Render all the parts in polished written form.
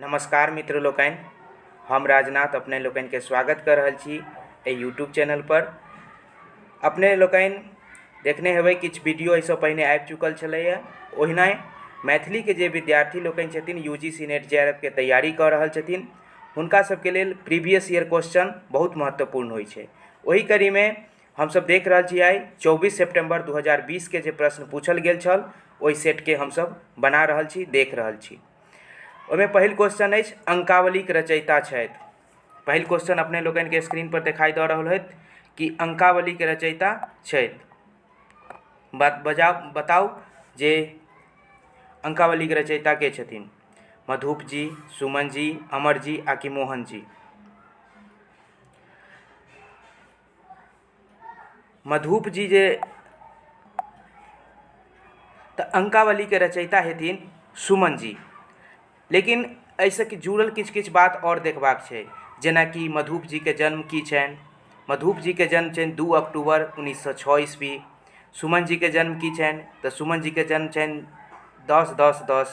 नमस्कार मित्र लोकनि, हम राजनाथ अपने लोकनिके स्वागत कऽ रहल छी एहि यूट्यूब चैनल पर। अपने लोकनि देखने हेबै किछु वीडियो एहिसँ पहिने आबि चुकल छलैए। ओहिना मैथिलीके जे विद्यार्थी लोकनि छथिन U G C NET J R F के तैयारी कऽ रहल छथिन, हुनका सबके लेल प्रीवियस ईयर क्वेश्चन बहुत महत्वपूर्ण होइ छै। ओहि कड़ीमे हमसब देख रहल छी आइ 24 सेप्टेम्बर 2020 के जे प्रश्न पूछल गेल छल ओहि सेटके हमसब बना रहल छी, देख रहल छी। ओहिमे पहिल क्वेश्चन अछि अंकावलीक रचयिता छथि। पहिल क्वेश्चन अपने लोकनिके स्क्रीन पर देखाई दऽ रहल होयत कि अंकावलीके रचयिता छथि। बात बजाउ, बताउ जे अंकावलीके रचयिता के छथिन? मधुप जी, सुमन जी, अमर जी आ कि मोहन जी? मधुप जी जे तऽ अंकावलीके रचयिता हेथिन सुमन जी। लेकिन एहिसँ जुड़ल किछु किछु बात आओर देखबाक छै, जेनाकि मधुप जीके जन्म की छनि। मधुप जीके जन्म छनि 2 अक्टूबर 1906 ईस्वी। सुमन जीके जन्म की छनि तऽ सुमन जीके जन्म छनि 10/10/10।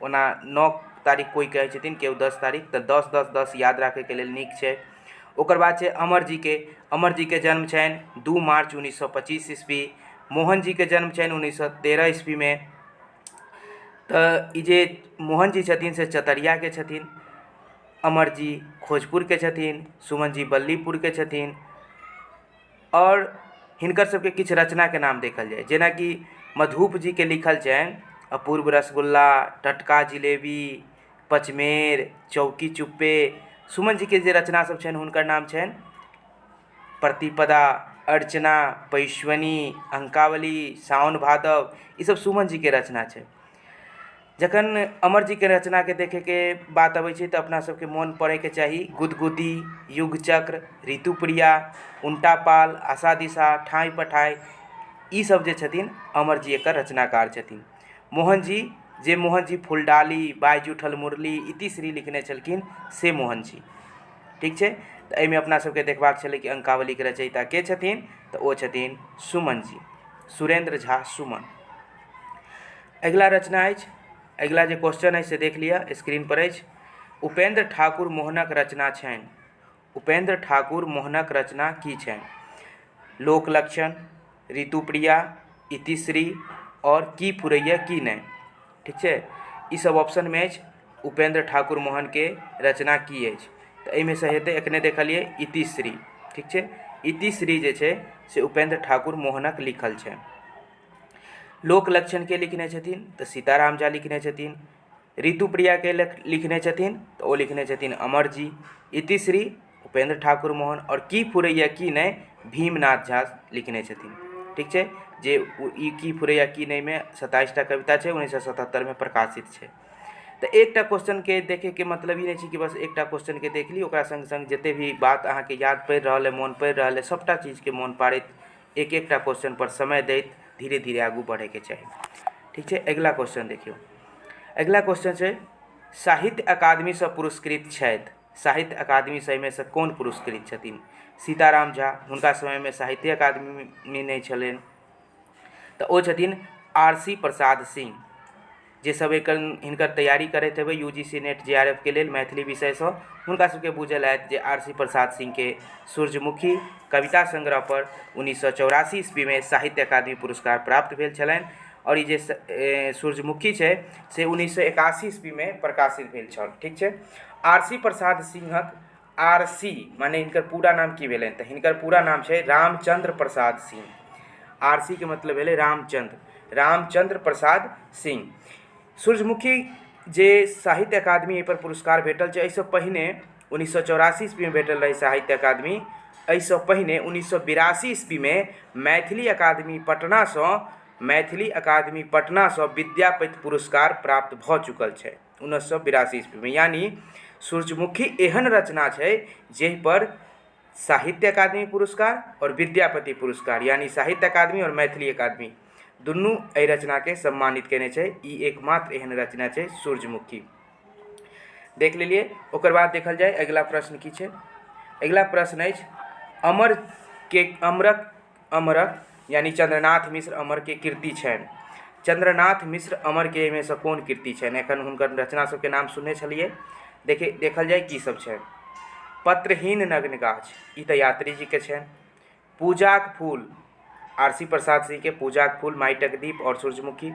ओना 9 तारीख कोइ कहै छथिन, केओ 10 तारीख, तऽ 10/10/10 याद राखैके लेल नीक छै। ओकर बाद छै अमर जीके। अमर जीके जन्म छनि 2 मार्च 1925 ईस्वी। मोहन जीके जन्म छनि 1913 ईस्वीमे। तऽ ई जे मोहन जी छथिन से चतरियाके छथिन, अमर जी खोजपुरके छथिन, सुमन जी बल्लीपुरके छथिन। आओर हिनकर सबके किछु रचनाके नाम देखल जाय, जेनाकि मधुप जीके लिखल छनि अपूर्व रसगुल्ला, टटका जिलेबी, पचमेर, चौकी चुप्पे। सुमन जीके जे रचना सब छनि हुनकर नाम छनि प्रतिपदा, अर्चना, पैश्वनी, अंकावली, साओन भादव, ई सब सुमन जीके रचना छै। जखन अमर जीके रचनाके देखैके बात अबै छै तऽ अपना सबके मोन पड़ैके चाही गुदगुदी, युगचक्र, ऋतुप्रिया, उनटा पाल, आशा दिशा, ठाँइ पठाइ, ई सब जे छथिन अमर जी एकर रचनाकार छथिन। मोहन जी जे मोहन जी फुलडाली, बाजि उठल मुरली, इतिश्री लिखने छलखिन से मोहन जी। ठीक छै, तऽ एहिमे अपना सबके देखबाक छलै कि अंकावलीके रचयिता के छथिन, तऽ ओ छथिन सुमन जी, सुरेन्द्र झा सुमन। अगिला रचना अछि, अगिला जे क्वेश्चन अछि से देख लिअ, स्क्रीन पर अछि। उपेंद्र ठाकुर मोहनक रचना छनि। उपेंद्र ठाकुर मोहनक रचना की छनि? लोक लक्षण, ऋतुप्रिया, इतिश्री आओर की फुरैया की नहि। ठीक छै, ई सब ऑप्शनमे अछि। उपेंद्र ठाकुर मोहनके रचना की अछि? तऽ एहिमे से हेतै, एखने देखलियै इतिश्री। ठीक छै, इतिश्री जे छै से उपेंद्र ठाकुर मोहनक लिखल छै। लोक लक्षण के लिखने छथिन? तऽ सीताराम झा लिखने छथिन। ऋतुप्रिया के लिखने छथिन? तऽ ओ लिखने छथिन अमर जी। इतिश्री उपेंद्र ठाकुर मोहन आओर की फुरैया की नहि भीमनाथ झा लिखने छथिन। ठीक छै, जे ई की फुरैया की नहि मे 27 टा कविता छै, 1977 मे प्रकाशित छै। तऽ एकटा क्वेश्चनके देखैके मतलब ई नहि छै कि बस एकटा क्वेश्चनके देख ली, ओकरा सङ्ग सङ्ग जते भी बात अहाँके याद पड़ि रहल अइ, मोन पड़ि रहल अइ, सभटा चीजके मोन पाड़ैत एक एकटा क्वेश्चन पर समय दैत धीरे धीरे आगू बढ़ैके चाही। ठीक छै, अगिला क्वेश्चन देखियौ। अगिला क्वेश्चन छै साहित्य अकादमीसँ पुरस्कृत छथि। साहित्य अकादमीसँ एहिमे सँ कोन पुरस्कृत छथिन? सीताराम झा, हुनका समयमे साहित्य अकादमी नहि छलनि, तऽ ओ छथिन आर सी प्रसाद सिंह। जे सब एकर हिनकर तैयारी करैत हेबै U G C NET J R F के लेल मैथिली विषयसँ, हुनका सबके बुझल हैत जे आर सी प्रसाद सिंहके सूर्यमुखी कविता संग्रह पर 1984 ईस्वीमे साहित्य अकादमी पुरस्कार प्राप्त भेल छलनि। आओर ई जे सूर्यमुखी छै से 1981 ईस्वीमे प्रकाशित भेल छल। ठीक छै, आर सी प्रसाद सिंहक आर सी माने हिनकर पूरा नाम की भेलनि? तऽ हिनकर पूरा नाम छै रामचंद्र प्रसाद सिंह। आर सी के मतलब भेलै रामचंद्र, रामचंद्र प्रसाद सिंह। सूर्यमुखी जे साहित्य अकादमी एहिपर पुरस्कार भेटल छै, एहिसँ पहिने 1984 ईस्वीमे भेटल रहै साहित्य अकादमी। एहिसँ पहिने 1982 ईस्वीमे मैथिली अकादमी पटनासँ, मैथिली अकादमी पटनासँ विद्यापति पुरस्कार प्राप्त भऽ चुकल छै 1982 ईस्वीमे। यानी सूर्यमुखी एहन रचना छै जाहिपर साहित्य अकादमी पुरस्कार आओर विद्यापति पुरस्कार, यानी साहित्य अकादमी आओर मैथिली अकादमी दुनू एहि रचनाके सम्मानित केने छै। ई एकमात्र एहन रचना छै सूर्यमुखी। देख लेलियै। ओकर बाद देखल जाय अगिला प्रश्न की छै। अगिला प्रश्न अछि अमर के अमरक, अमरक यानी चंद्रनाथ मिश्र अमर के कृति छनि। चंद्रनाथ मिश्र अमर के एहिमे सँ कोन कृति छनि? एखन हुनकर रचना सबके नाम सुनने छलियै। देखि देखल जाय की सब छै। पत्रहीन नग्न गाछ, ई तऽ यात्री जीके छनि। पूजाक फूल, आर सी प्रसाद सिंहके पूजाक फूल, माटिक दीप आओर सूर्यमुखी।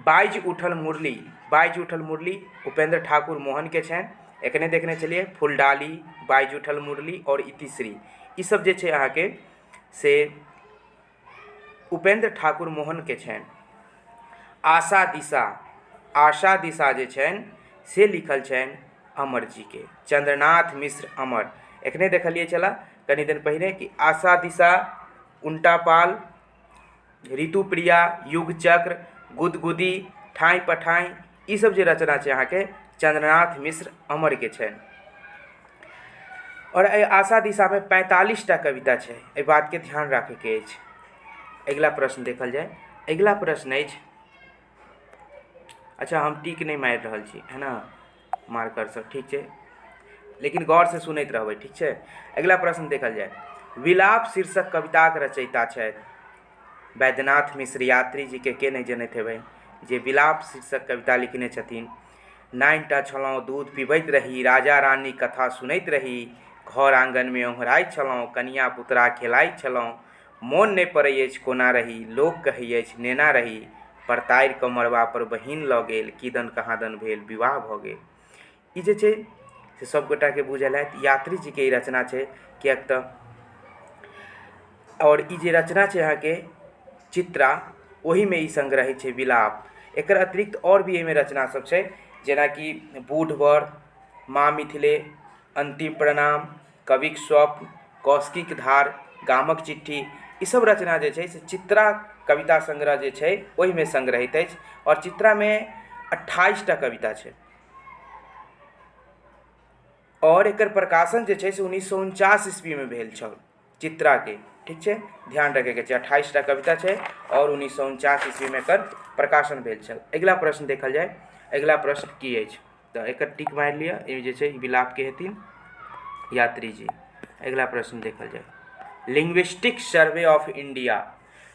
बाजि उठल मुरली, बाजि उठल मुरली उपेन्द्र ठाकुर मोहनके छनि, एखने देखने छलियै। फुलडाली, बाजि उठल मुरली आओर इतिश्री, ई सब जे छै अहाँके से उपेन्द्र ठाकुर मोहनके छनि। आशा दिशा, आशा दिशा जे छनि से लिखल छनि अमर जीके, चन्द्रनाथ मिश्र अमर। एखने देखलियै छलए कनि दिन पहिने कि आशा दिशा, उनटा पाल, ऋतुप्रिया, युगचक्र, गुदगुदी, ठाँइ पठाँइ, ई सब जे रचना छै अहाँके चन्द्रनाथ मिश्र अमरके छनि। आओर एहि आशा दिशामे 45 टा कविता छै, एहि बातके ध्यान राखैके अछि। अगिला प्रश्न देखल जाय। अगिला प्रश्न अछि, अच्छा हम टीक नहि मारि रहल छी है ने मार्करसँ, ठीक छै, लेकिन गौरसँ सुनैत रहबै, ठीक छै। अगिला प्रश्न देखल जाय। विलाप शीर्षक कविताक रचयिता छथि वैद्यनाथ मिश्र यात्री जीके, के नहि जनैत हेबै जे विलाप शीर्षक कविता लिखने छथिन। नान्हिटा छलहुँ दूध पिबैत रही, राजा रानीक कथा सुनैत रही, घर आङ्गनमे ओंघराइत छलहुँ, कनिआ पुतरा खेलाइत छलहुँ, मोन नहि पड़ै अछि कोना रही, लोक कहै अछि नेना रही, परतारि कऽ मड़बापर बहिन लऽ गेल, किदन कहाँदन भेल विवाह भऽ गेल। ई जे छै से सभगोटाके बुझल हैत, यात्री जीके ई रचना छै, किएक तऽ आओर ई जे रचना छै अहाँके चित्रा, ओहिमे ई संग्रहित छै विलाप। एकर अतिरिक्त आओर भी एहिमे रचना सब छै, जेनाकि बूढ़ बर, माँ मिथिले, अन्तिम प्रणाम, कविक स्वप्न, कौशिकीक धार, गामक चिट्ठी, ई सब रचना जे छै से चित्रा कविता संग्रह जे छै ओहिमे संग्रहित अछि। आओर चित्रामे 28 टा कविता छै आओर एकर प्रकाशन जे छै से 1949 ईस्वीमे भेल छल चित्राके, ठीक छै, ध्यान रखैके छै। 28 टा कविता छै आओर 1949 ईस्वीमे एकर प्रकाशन भेल छल। अगिला प्रश्न देखल जाय। अगिला प्रश्न की अछि? तऽ एकर टिक मारि लिअ, ई जे छै विलापके हेथिन यात्री जी। अगिला प्रश्न देखल जाय। Linguistic survey of India,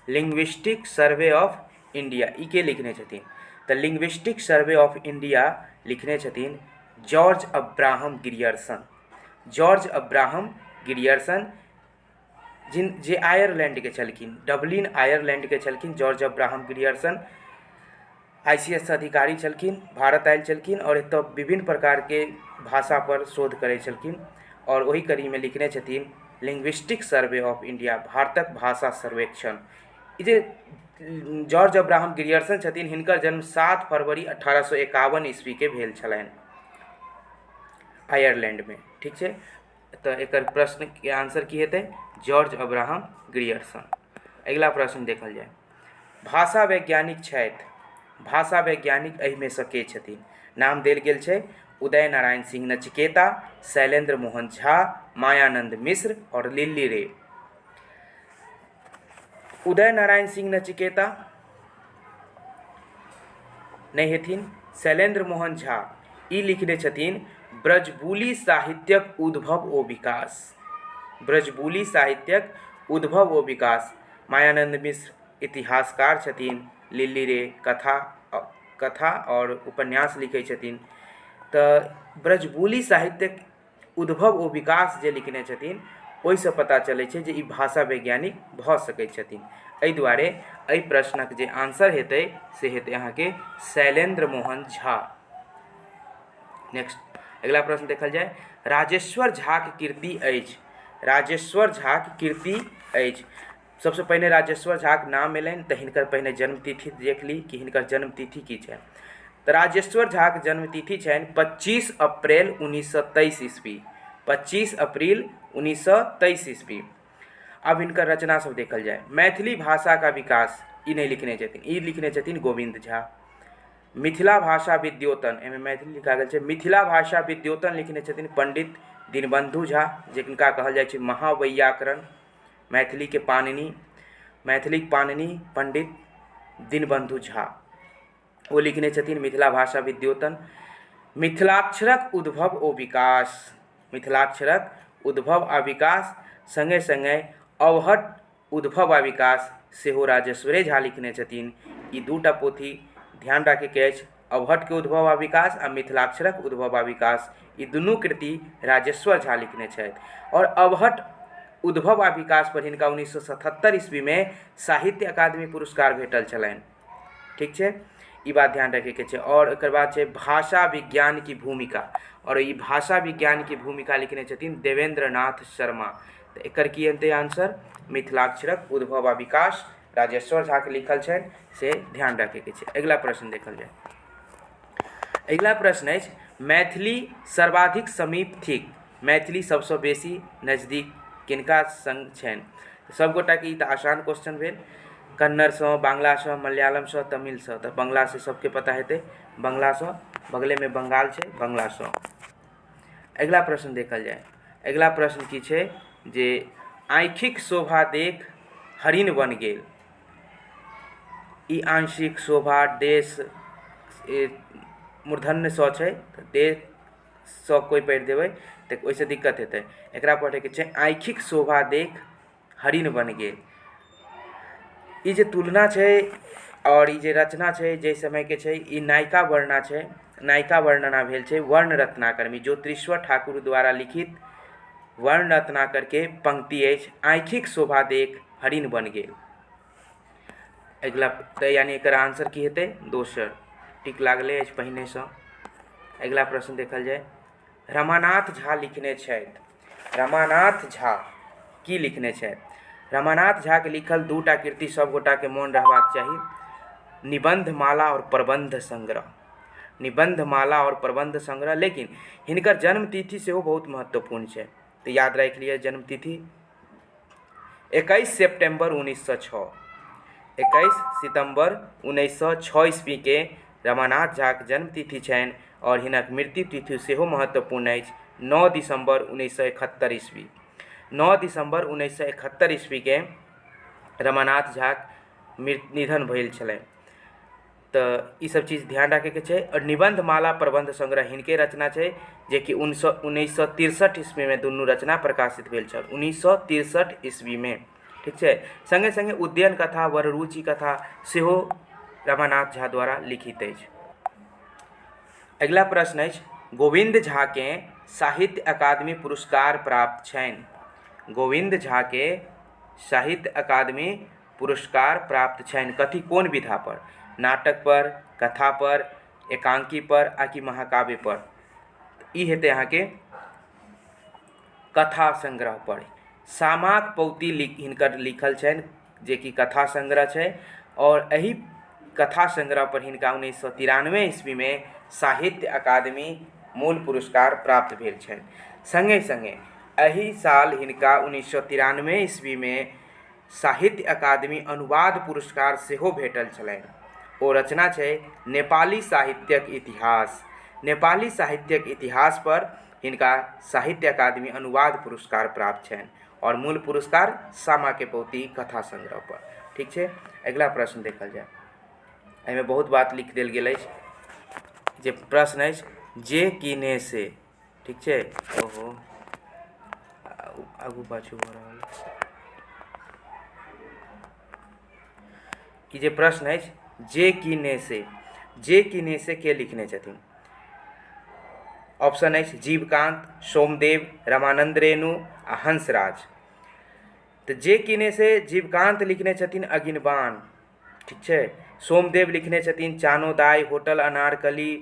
linguistic survey of India ई के लिखने छथिन? तऽ लिंग्विस्टिक सर्वे ऑफ इंडिया लिखने छथिन George Abraham Grierson. George Abraham Grierson जिन जे आयरलैंडके छलखिन, डबलिन आयरलैंडके छलखिन George Abraham Grierson. ICS अधिकारी छलखिन, भारत आयल छलखिन आओर एतऽ विभिन्न प्रकारके भाषापर शोध करै छलखिन आओर ओहि कड़ीमे लिखने छथिन लिंग्विस्टिक सर्वे ऑफ इंडिया, भारतक भाषा सर्वेक्षण। ई जे जॉर्ज अब्राहम ग्रियर्सन छथिन, हिनकर जन्म 7 फरवरी 1851 ईस्वीके भेल छलनि आयरलैंडमे, ठीक छै। तऽ एकर प्रश्नके आंसर की हेतै? George Abraham Grierson. अगिला प्रश्न देखल जाय। भाषा वैज्ञानिक छथि, भाषा वैज्ञानिक एहिमे सँ के छथिन? नाम देल गेल छै उदय नारायण सिंह नचिकेता, शैलेन्द्र मोहन झा, मायानंद मिश्र आओर लिली रे। उदय नारायण सिंह नचिकेता नहि हेथिन। शैलेन्द्र मोहन झा ई लिखने छथिन ब्रजबुली साहित्यक उद्भव ओ विकास, ब्रजबुली साहित्यक उद्भव ओ विकास। मायानंद मिश्र इतिहासकार छथिन। लिली रे कथा कथा आओर उपन्यास लिखै छथिन। तऽ ब्रजबुली साहित्यक उद्भव ओ विकास जे लिखने छथिन, ओहिसँ पता चलै छै जे ई भाषा वैज्ञानिक भऽ सकै छथिन। एहि दुआरे एहि प्रश्नक जे आंसर हेतै से हेतै अहाँके शैलेन्द्र मोहन झा। नेक्स्ट, अगिला प्रश्न देखल जाय। राजेश्वर झाक कृति अछि, राजेश्वर झाक कृति अछि। सबसँ पहिने राजेश्वर झाक नाम एलनि तऽ हिनकर पहिने जन्मतिथि देख ली कि हिनकर जन्मतिथि की छनि। तऽ राजेश्वर झाक जन्मतिथि छनि 25 अप्रैल 1923 ईस्वी, 25 अप्रैल 1923 ईस्वी। आब हिनकर रचना सब देखल जाय। मैथिली भाषा का विकास ई नहि लिखने छथिन, ई लिखने छथिन गोविन्द झा। मिथिला भाषा विद्योतन, एहिमे मैथिली लिखा गेल छै, मिथिला भाषा विद्योतन लिखने छथिन पंडित दीनबंधु झा, जिनका कहल जाइ छै महावैयाकरण, मैथिलीके पाणिनि, मैथिलीक पाणिनि पंडित दीनबंधु झा, ओ लिखने छथिन मिथिला भाषा विद्योतन। मिथिलाक्षरक उद्भव ओ विकास, मिथिलाक्षरक उद्भव आ विकास सङ्गे सङ्गे अवहट्ठ उद्भव आ विकास सेहो राजेश्वरे झा लिखने छथिन। ई दूटा पोथी ध्यान राखैके अछि। अवहट्ठके उद्भव आ विकास आ मिथिलाक्षरक उद्भव आ विकास ई दुनू कृति राजेश्वर झा लिखने छथि। आओर अवहट्ठ उद्भव आ विकास पर हिनका 1977 ईस्वीमे साहित्य अकादमी पुरस्कार भेटल छलनि। ठीक छै, ई बात ध्यान रखैके छै। आओर एकर बाद छै भाषा विज्ञान की भूमिका, आओर ई भाषा विज्ञान की भूमिका लिखने छथिन देवेंद्र नाथ शर्मा। तऽ एकर की हेतै आंसर? मिथिलाक्षरक उद्भव आ विकास राजेश्वर झाके लिखल छनि, से ध्यान रखैके छै। अगिला प्रश्न देखल जाय। अगिला प्रश्न अछि मैथिली सर्वाधिक समीप थिक, मैथिली सबसँ बेसी नजदीक किनका सङ्ग छनि? सभगोटाके ई तऽ आसान क्वेश्चन भेल। कन्नड़सँ, बांग्लासँ, मलयालमसँ, तमिलसँ? तऽ बंगलासँ सभके पता हेतै, बंगलासँ, बगलेमे बंगाल छै, बंगलासँ। अगिला प्रश्न देखल जाय। अगिला प्रश्न की छै जे आँखिक शोभा देख हरिण बन गेल। ई आंशिक शोभा देश मूर्धन्य सँ छै, तऽ देश सँ कोइ पढ़ि देबै तऽ ओहिसँ दिक्कत हेतै। एकरा पढ़ैके छै आँखिक शोभा देख हरिण बनि गेल। ई जे तुलना छै आओर ई जे रचना छै जाहि समयके छै, ई नायिका वर्णना छै, नायिका वर्णना भेल छै वर्ण रत्नाकरमे। ज्योतिश्वर ठाकुर द्वारा लिखित वर्ण रत्नाकरके पंक्ति अछि आँखिक शोभा देख हरिण बनि गेल। अगिला तऽ यानि एकर आंसर की हेतै? दोसर। टिक लागले अछि पहिनेसँ। अगिला प्रश्न देखल जाय। रमानाथ झा लिखने छथि। रमानाथ झा की लिखने छथि? रमानाथ झाके लिखल दूटा कृति सब गोटाके मोन रहबाक चाही, निबन्धमाला आओर प्रबन्ध संग्रह। निबन्धमाला आओर प्रबन्ध संग्रह। लेकिन हिनकर जन्मतिथि सेहो बहुत महत्वपूर्ण छै, तऽ याद राखि लिअ जन्मतिथि 21 सेप्टेम्बर 1906, 21 सितम्बर 1906 ईस्वीके रमानाथ झाक जन्मतिथि छनि आओर हिनक मृत्युतिथि सेहो महत्वपूर्ण अछि, 9 दिसम्बर 1971 ईस्वी। 9 दिसम्बर 1971 ईस्वीके रमानाथ झाक निधन भेल छलनि। तऽ ईसभ चीज ध्यान राखैके छै। आओर निबन्धमाला प्रबन्ध संग्रह हिनके रचना छै, जेकि 1963 ईस्वीमे दुनू रचना प्रकाशित भेल छल, 1963 ईस्वीमे। ठीक छै। सङ्गे सङ्गे उद्यन कथा, वररुचि कथा सेहो रमानाथ झा द्वारा लिखित अछि। अगिला प्रश्न अछि गोविन्द झाकेँ साहित्य अकादमी पुरस्कार प्राप्त छनि। गोविन्द झाकेँ साहित्य अकादमी पुरस्कार प्राप्त छनि कथी कोन विधा पर? नाटक पर, कथा पर, एकांकी पर आ कि महाकाव्य पर? ई हेतै अहाँके कथा संग्रह पर। सामाक पौती हिनकर लिखल छनि, जेकि कथा संग्रह छै, आओर एहि कथा संग्रह पर हिनका 1993 ईस्वीमे साहित्य अकादमी मूल पुरस्कार प्राप्त भेल छनि। सङ्गे सङ्गे एहि साल हिनका 1993 ईस्वीमे साहित्य अकादमी अनुवाद पुरस्कार सेहो भेटल छलनि। ओ रचना छै नेपाली साहित्यक इतिहास। नेपाली साहित्यक इतिहास पर हिनका साहित्य अकादमी अनुवाद पुरस्कार प्राप्त छनि आओर मूल पुरस्कार सामाके पौती कथा संग्रह पर। ठीक छै। अगिला प्रश्न देखल जाय। एहिमे बहुत बात लिख देल गेल अछि। जे प्रश्न अछि जे कि ने से, ठीक छै। ओहो, आगू पाछू भऽ रहल अछि। ई जे प्रश्न अछि जे कि ने से, जे कि ने से के लिखने छथिन? ऑप्शन अछि जीवकान्त, सोमदेव, रमानन्द रेणु आ हंसराज। तऽ जे कि ने से जीवकान्त लिखने छथिन अगिनबान, ठीक छै। सोमदेव लिखने छथिन चानोदाइ, होटल अनारकली,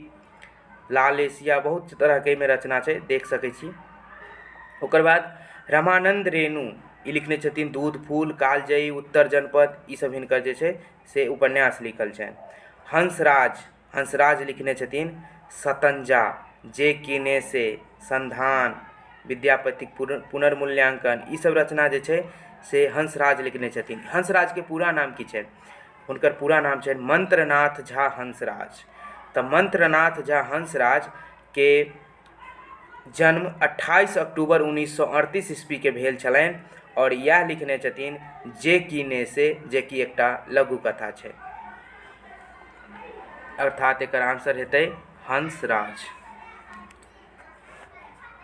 लाल एशिया, बहुत तरहके एहिमे रचना छै, देख सकै छी। ओकर बाद रमानन्द रेणु ई लिखने छथिन दूध फूल, कालजयी, उत्तर जनपद, ईसभ हिनकर जे छै से उपन्यास लिखल छनि। हंसराज, हंसराज लिखने छथिन सतंजा, जे किने से, संधान, विद्यापतिक पुनर्मूल्यांकन, ईसभ रचना जे छै से हंसराज लिखने छथिन। हंसराजके पूरा नाम की छनि? हुनकर पूरा नाम छनि मन्त्रनाथ झा हंसराज। तऽ मन्त्रनाथ झा हंसराजके जन्म 28 अक्टूबर 1938 ईस्वीके भेल छलनि आओर इएह लिखने छथिन जे कि ने से, जेकि एकटा लघु कथा छै। अर्थात एकर आंसर हेतै हंसराज।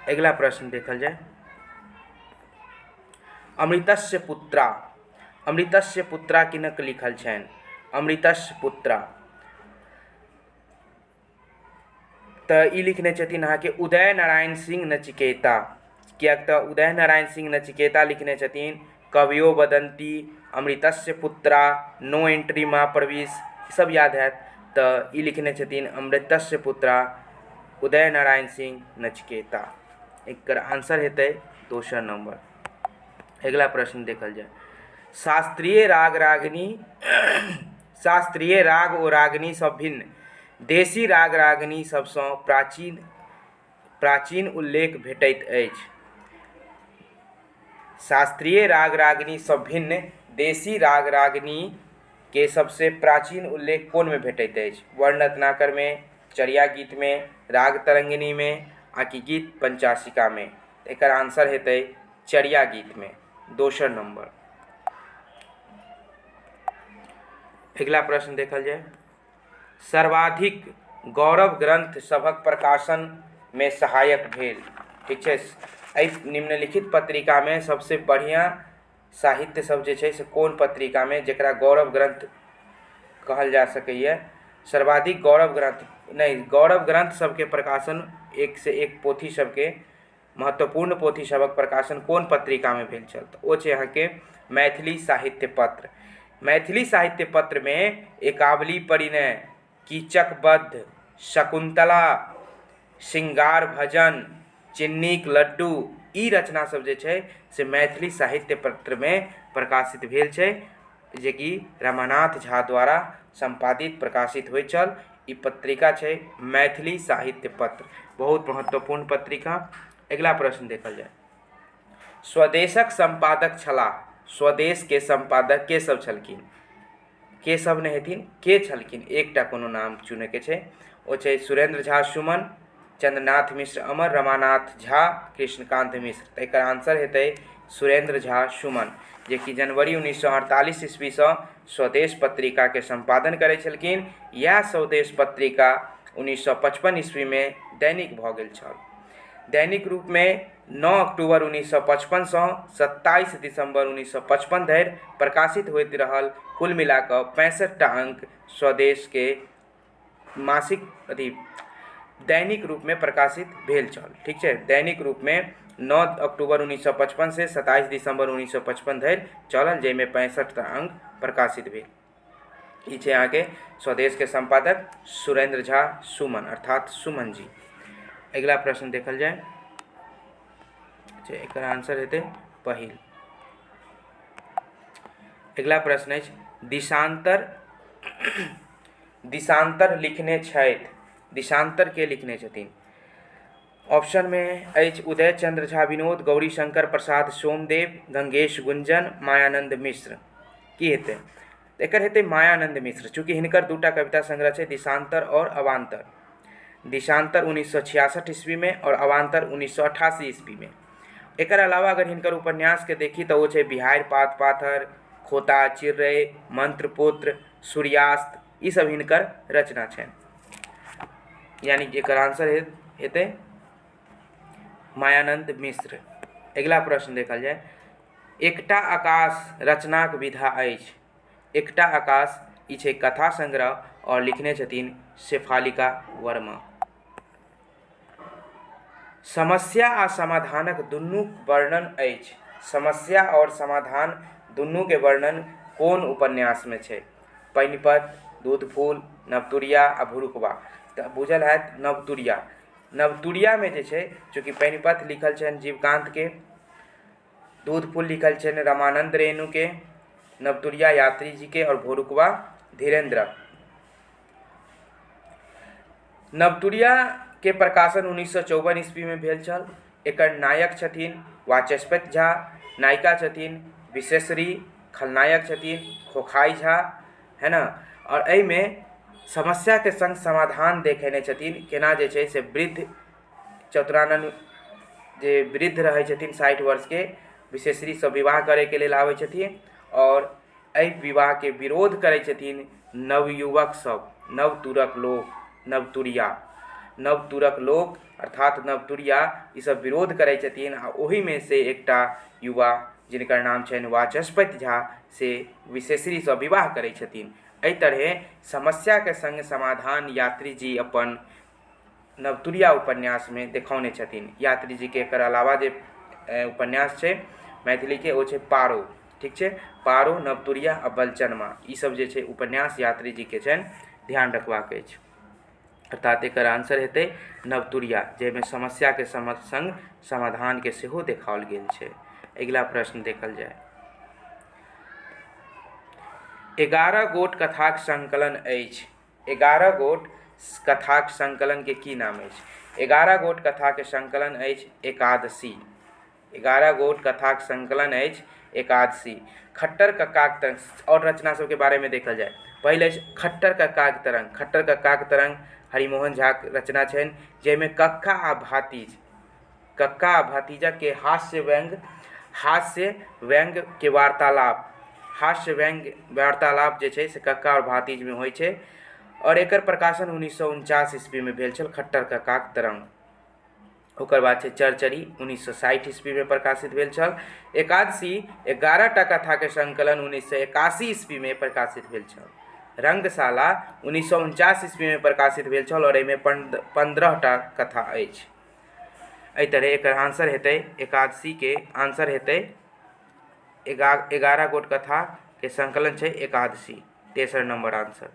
अगिला प्रश्न देखल जाय। अमृतस्य पुत्रा, अमृतस्य पुत्रा किनक लिखल छनि? अमृतस्य पुत्रा तऽ ई लिखने छथिन अहाँके उदय नारायण सिंह नचिकेता। किएक तऽ उदय नारायण सिंह नचिकेता लिखने छथिन कवयो वदन्ति, अमृतस्य पुत्रा, नो एंट्री मा प्रवेश, सब याद हैत। तऽ ई लिखने छथिन अमृतस्य पुत्रा उदय नारायण सिंह नचिकेता। एकर आंसर हेतै दोसर नंबर। अगिला प्रश्न देखल जाय। शास्त्रीय राग रागिनी शास्त्रीय राग ओ रागिनी सब भिन्न देशी राग रागिनी सबसँ प्राचीन प्राचीन उल्लेख भेटैत अछि। शास्त्रीय राग रागिनीसँ भिन्न देशी राग रागिनीके सबसँ प्राचीन उल्लेख कोनमे भेटैत अछि? वर्णरत्नाकरमे, चर्या गीतमे, राग तरंगिणीमे आकि गीत पंचाशिकामे? एकर आंसर हेतै चर्या गीतमे, दोसर नंबर। अगिला प्रश्न देखल जाय। सर्वाधिक गौरव ग्रंथ सभक प्रकाशनमे सहायक भेल। ठीक छै, एहि निम्नलिखित पत्रिकामे सबसे बढ़िआँ साहित्य सब जे छै से कोन पत्रिकामे, जकरा गौरव ग्रंथ कहल जा सकैए? सर्वाधिक गौरव ग्रंथ नहि, गौरव ग्रंथ सबके प्रकाशन, एक से एक पोथी सबके, महत्वपूर्ण पोथी सभक प्रकाशन कोन पत्रिकामे भेल छल? तऽ ओ छै अहाँके मैथिली साहित्य पत्र। मैथिली साहित्य पत्रमे एकावली परिणय, कीचकबद्ध, शकुन्तला, श्रृंगार भजन, चिन्नीक लड्डू, ई रचना सब जे छै से मैथिली साहित्य पत्रमे प्रकाशित भेल छै, जेकि रमानाथ झा द्वारा सम्पादित प्रकाशित होइत छल। ई पत्रिका छै मैथिली साहित्य पत्र, बहुत महत्वपूर्ण पत्रिका। अगिला प्रश्न देखल जाय। स्वदेशक सम्पादक छलाह। स्वदेशके सम्पादक के सब छलखिन? के सब नहि हेथिन, के छलखिन, एकटा कोनो नाम चुनैके छै। ओ छै सुरेन्द्र झा सुमन, चंद्रनाथ मिश्र अमर, रमानाथ झा, कृष्णकांत मिश्र। तऽ एकर आंसर हेतै सुरेन्द्र झा सुमन, जेकि जनवरी 1948 ईस्वीसँ स्वदेश पत्रिकाके सम्पादन करै छलखिन। इएह स्वदेश पत्रिका 1955 ईस्वीमे दैनिक भऽ गेल छल। दैनिक रूपमे 9 अक्टूबर 1955सँ 27 दिसम्बर 1955 धरि प्रकाशित होइत रहल। कुल मिला कऽ 65टा अंक स्वदेशके मासिक अथी दैनिक रूपमे प्रकाशित भेल छल। ठीक छै, दैनिक रूपमे 9 अक्टूबर 1955 से 27 दिसम्बर 1955 धरि चलल, जाहिमे 65टा अंक प्रकाशित भेल। ई छै अहाँके स्वदेशके सम्पादक सुरेन्द्र झा सुमन अर्थात सुमन जी। अगिला प्रश्न देखल जाय। एकर आंसर हेतै पहिल। अगिला प्रश्न अछि, दिशांतर दिशांतर लिखने छथि। दिशांतर के लिखने छथिन? ऑप्शनमे अछि उदय चंद्र झा विनोद, गौरीशंकर प्रसाद सोमदेव, गंगेश गुंजन, मायानंद मिश्र। की हेतै? एकर हेतै मायानंद मिश्र। चूँकि हिनकर दूटा कविता संग्रह छै, दिशांतर आओर अवान्तर। दिशांतर 1966 ईस्वीमे आओर अवान्तर 1988 ईस्वीमे। एकर अलावा अगर हिनकर उपन्यासके देखी तऽ ओ छै बिहाड़ि पात पाथर, खोता चिड़ै, मंत्रपुत्र, सूर्यास्त, ई सब हिनकर रचना छनि। यानी कि एकर आंसर हेतै मायानंद मिश्र। अगिला प्रश्न देखल जाय। एकटा आकाश रचनाक विधा अछि। एकटा आकाश ई छै कथा संग्रह आओर लिखने छथिन शेफालिका वर्मा। समस्या आ समाधानक दुनूक वर्णन अछि। समस्या आओर समाधान दुनूके वर्णन कोन उपन्यासमे छै? पानिपत, दूधफूल, नवतुरिया आ भुरुकबा। तऽ बुझल हैत नवतुरिया। नवतुरियामे जे छै, चूँकि पानिपत लिखल छनि जीवकान्तके, दूधफूल लिखल छनि रमानन्द रेणुके, नवतुरिया यात्री जीके आओर भोरुकबा धीरेन्द्रक। नवतुरियाके प्रकाशन 1954 ईस्वीमे भेल छल। एकर नायक छथिन वाचस्पति झा, नायिका छथिन विशेषरी, खलनायक छथिन खोखाइ झा, है ने? आओर एहिमे समस्याके सङ्ग समाधान देखेने छथिन, केना जे छै से वृद्ध चतुरानन जे वृद्ध रहै छथिन 60 वर्षके, विशेषरीसँ विवाह करैके लेल आबै छथिन आओर एहि विवाहके विरोध करै छथिन नवयुवक सब, नवतुरक लोक, नवतुरिया, नवतुरक लोक अर्थात नवतुरिया, ईसब विरोध करै छथिन आ ओहिमे से एकटा युवा जिनकर नाम छनि वाचस्पति झा से विशेषरीसँ विवाह करै छथिन। एहि तरहे समस्याके सङ्ग समाधान यात्री जी अपन नवतुरिया उपन्यासमे देखौने छथिन। यात्री जीके एकर अलावा जे उपन्यास छै मैथिलीके ओ छै पारो। ठीक छै, पारो, नवतुरिया आ बलचनमा ई सब जे छै उपन्यास यात्री जीके छनि, ध्यान रखबाक अछि। अर्थात एकर आंसर हेतै नवतुरिया, जाहिमे समस्याके सङ्ग समाधानके सेहो देखाओल गेल छै। अगिला प्रश्न देखल जाय। 11 गोट कथाक संकलन अछि। 11 गोट कथाक संकलनके की नाम अछि? 11 गोट कथाके संकलन अछि एकादशी। 11 गोट कथाक संकलन अछि एकादशी। खट्टर कक्काक तरंग आओर रचना सबके बारेमे देखल जाय। पहिल अछि खट्टर कक्काक तरंग। खट्टर कक्काक तरंग हरिमोहन झाक रचना छनि, जाहिमे कक्का आ भातिज, कक्का आ भतीजाके हास्य व्यंग्य, हास्य व्यंग्यके वार्तालाप, हास्य व्यंग्य वार्तालाप जे छै से कक्का आओर भातिजमे होइ छै आओर एकर प्रकाशन 1949 ईस्वीमे भेल छल खट्टर कक्काक तरंग। ओकर बाद छै चरचरी, 1960 ईस्वीमे प्रकाशित भेल छल। एकादशी 11टा कथाके संकलन 1981 ईस्वीमे प्रकाशित भेल छल। रंगशाला 1949 ईस्वीमे प्रकाशित भेल छल आओर एहिमे 15टा कथा अछि। एहि तरहे एकर आंसर हेतै एकादशीके आंसर हेतै 11 गोट कथाके संकलन छै एकादशी, तेसर नंबर आंसर।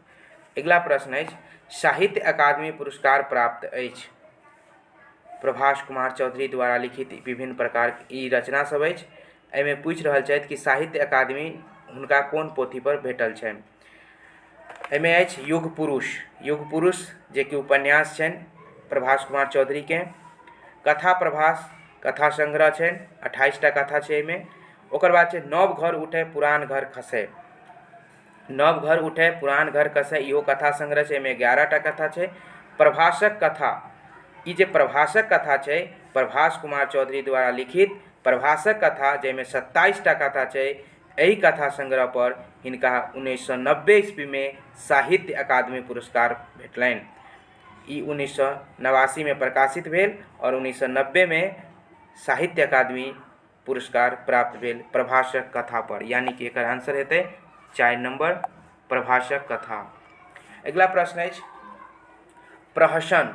अगिला प्रश्न अछि साहित्य अकादमी पुरस्कार प्राप्त अछि। प्रभास कुमार चौधरी द्वारा लिखित विभिन्न प्रकार ई रचना सब अछि। एहिमे पूछि रहल छथि कि साहित्य अकादमी हुनका कोन पोथी पर भेटल छनि। एहिमे अछि युग पुरुष, युग पुरुष जेकि उपन्यास छनि प्रभास कुमार चौधरीके। कथा प्रभास कथा संग्रह छनि, 28टा कथा छै एहिमे। ओकर बाद छै नव घर उठे पुरान घर खसै, नव घर उठे पुरान घर खसै, इहो कथा संग्रह छै, एहिमे 11टा कथा छै। प्रभासक कथा, ई जे प्रभासक कथा छै प्रभास कुमार चौधरी द्वारा लिखित प्रभासक कथा, जाहिमे 27टा कथा छै, एहि कथा संग्रह पर हिनका 1990 ईस्वीमे साहित्य अकादमी पुरस्कार भेटलनि। ई 1989मे प्रकाशित भेल आओर 1990मे साहित्य अकादमी पुरस्कार प्राप्त भेल प्रभासक कथा पर, यानी कि एकर आंसर हेतै 4 नंबर प्रभासक कथा। अगिला प्रश्न अछि प्रहसन,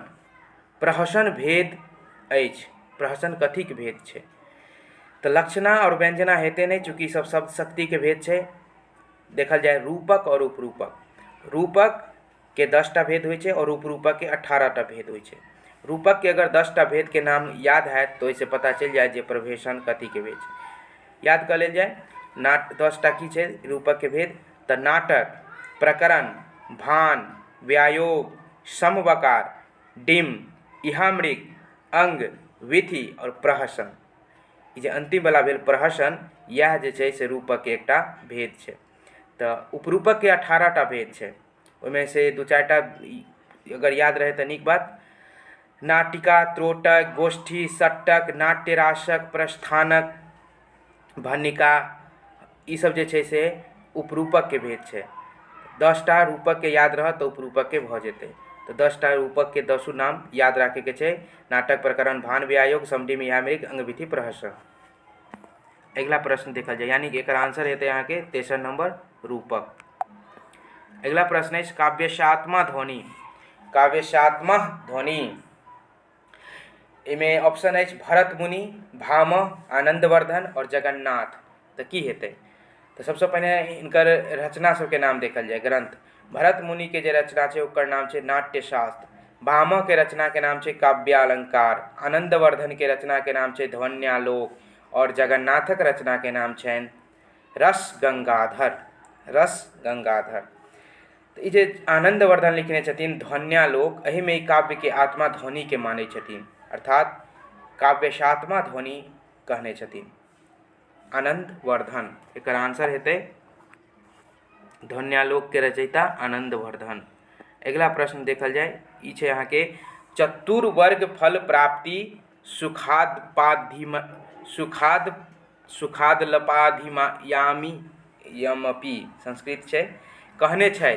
प्रहसन भेद अछि, प्रहसन कथीक भेद छै? तऽ लक्षणा आओर व्यंजना हेतै नहि, चूँकि ई सब शब्द शक्तिके भेद छै। देखल जाय रूपक आओर उपरूपक, रूपक के 10टा भेद होइ छै आओर उपरूपक के 18टा भेद होइ छै। रूपक के अगर 10टा भेद के नाम याद हैत तऽ ओहिसँ पता चलि जायत जे प्रभेषण कथीके भेद छै। याद कऽ लेल जाय 10टा की छै रूपक के भेद, तऽ नाटक, प्रकरण, भान, व्यायोग, समवकार, डिम, इहामृग, अंग, विधि आओर प्रहसन। ई जे अंतिम वाला भेल प्रहसन, इएह जे छै से रूपक के एकटा भेद छै। तऽ उपरूपक के 18टा भेद छै, ओहिमे से दू चारिटा अगर याद रहै तऽ नीक बात। नाटिका, त्रोटक, गोष्ठी, सट्टक, नाट्यरासक, प्रस्थानक, भनिका, ई सब जे छै से उपरूपकके भेद छै। 10टा रूपकके याद रहत तऽ उपरूपकके भऽ जेतै। तऽ 10टा रूपकके दसो नाम याद राखैके छै। नाटक, प्रकरण, भान, व्यायोग, समडि, मियामृग, अंगविधि, प्रहसन। अगिला प्रश्न देखल जाय, यानी कि एकर आंसर हेतै अहाँके तेसर नंबर रूपक। अगिला प्रश्न अछि काव्यशात्मा ध्वनि, काव्यशात्मा ध्वनि, एहिमे ऑप्शन अछि भरत मुनि, भामह, आनंदवर्धन आओर जगन्नाथ। तऽ की हेतै? तऽ सबसँ पहिने हिनकर रचना सबके नाम देखल जाय। ग्रंथ भरत मुनिके जे रचना छै ओकर नाम छै नाट्यशास्त्र, भामहके रचनाके नाम छै काव्यालंकार, आनंदवर्धनके रचनाके नाम छै ध्वन्यालोक आओर जगन्नाथक रचनाके नाम छनि रस गंगाधर, रस गंगाधर। तऽ ई जे आनंदवर्धन लिखने छथिन ध्वन्यालोक, एहिमे ई काव्यके आत्मा ध्वनिके मानै छथिन, अर्थात काव्यशात्मा ध्वनि कहने छथिन आनंदवर्धन। एकर आंसर हेतै ध्वन्यालोकके रचयिता आनंदवर्धन। अगिला प्रश्न देखल जाय, ई छै अहाँके चतुर्वर्ग फल प्राप्ति सुखादपाधिम सुखाद सुखादलपाधियामि यमपि, संस्कृत छै। कहने छथि,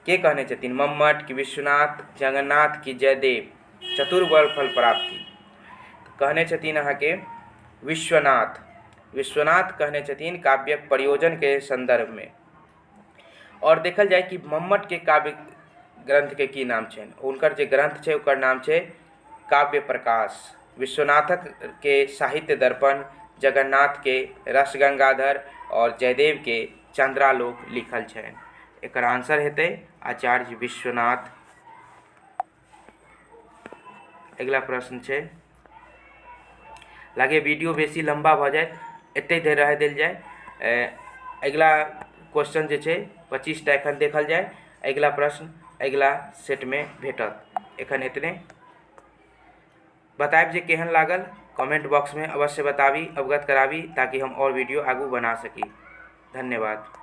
के कहने छथिन? मम्मट कि विश्वनाथ, जगन्नाथ कि जयदेव? चतुर्वर्ग फल प्राप्ति कहने छथिन अहाँके विश्वनाथ। विश्वनाथ कहने छथिन काव्यक प्रयोजनके सन्दर्भमे। आओर देखल जाय कि मम्मटके काव्य ग्रन्थके की नाम छनि? हुनकर जे ग्रन्थ छै ओकर नाम छै काव्य प्रकाश। विश्वनाथके साहित्य दर्पण, जगन्नाथके रसगंगाधर आओर जयदेवके चन्द्रालोक लिखल छनि। एकर आंसर हेतै आचार्य विश्वनाथ। अगिला प्रश्न छै, लागैए वीडियो बेसी लम्बा भऽ जायत, एतहि धरि रहय देल जाय। अगिला क्वेश्चन जे छै 25टा एखन देखल जाय, अगिला प्रश्न अगिला सेटमे भेटत। एखन एतने बतायब जे केहन लागल, कमेंट बॉक्समे अवश्य बताबी, अवगत कराबी, ताकि हम आओर वीडियो आगू बना सकी। धन्यवाद।